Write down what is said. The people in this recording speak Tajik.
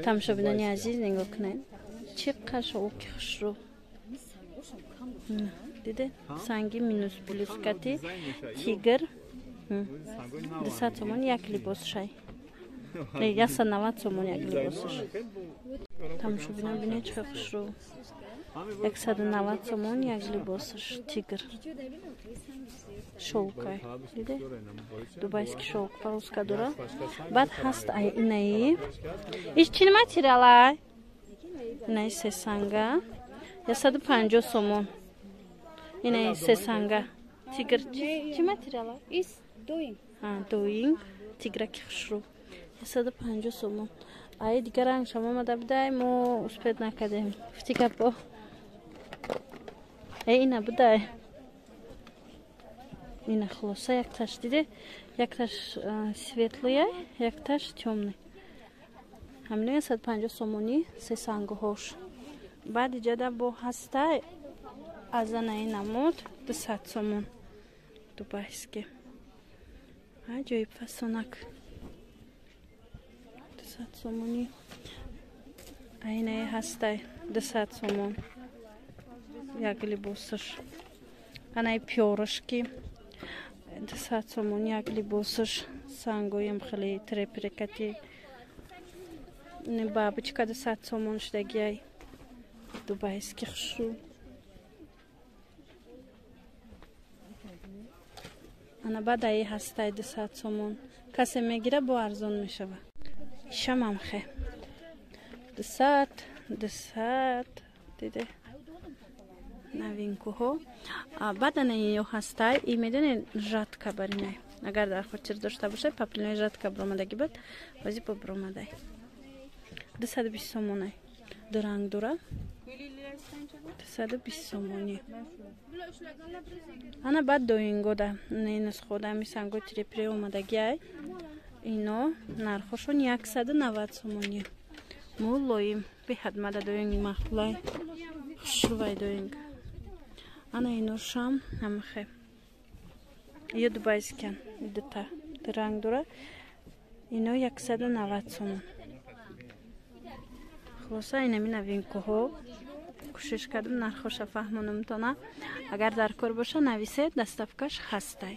Тамошобинони азиз, нигоҳ кунед, чӣ қадр шовки хушрӯ. Диде, санги минус плюс кати тигр 200 сомон як либосшай, 190 сомон як либосш. Тамошобинон, бинед, чӣ хушрӯ, 190 сомон як либосш, тигр шовкай, диде, дубайский шовк, полоска дора. Баъд ҳаст ай инаи, иш чи материалай, инаи сесанга 150 сомон. Инаи сесанга тигр чи материала? Доинг, тиграки хушрӯ, 150 сомон. Ай дигар рангшам омада будай, мо успеть накардем. Гуфти гапо, э, ина будай, ина. Хулоса, якташ, диде, якташ светлый, якташ тёмный. Ҳамино 150 сомонӣ сесангоҳош. Баъд иҷада бо ҳаста азанаи намуд 200 сомон, дубайский, аҷоиб фасонак, 200 сомонӣ. Айнаи ҳастай 200 сомон як либосаш. Анаи пёрышки 200 сомон як либосаш, сангоям хеле трепирекати. Бабочка 200 сомон шудагиай, дубайский хушрӯ. Ана баъд аи ҳастай 200 сомон, касе мегира, бо арзон мешава. Ишамамхе 200, 200, диде, новинкуҳо. Баъд ана ё ҳастай и, медонед, жатка баринай, агар дар хотир дошта бошед, паплинои жатка биромадагӣ буд, бози бо биромадай, 220 сомонай, ду ранг дора, 220 сомонӣ. Ана баъд доингода нусхода ами сангои тирепире омадагиай, ино нархошон 190 сомонӣ, мулоим, беҳад мада доинг махлай, хушрувай доинг. Ана иношам ҳамахе, ё дубайскиян, дута ранг дора, ино 190 сомон. Хулоса, инами новинкуҳо, кӯшиш кардам нархоша фаҳмонамтона. Агар дар кор боша, нависед, доставкаш ҳастай.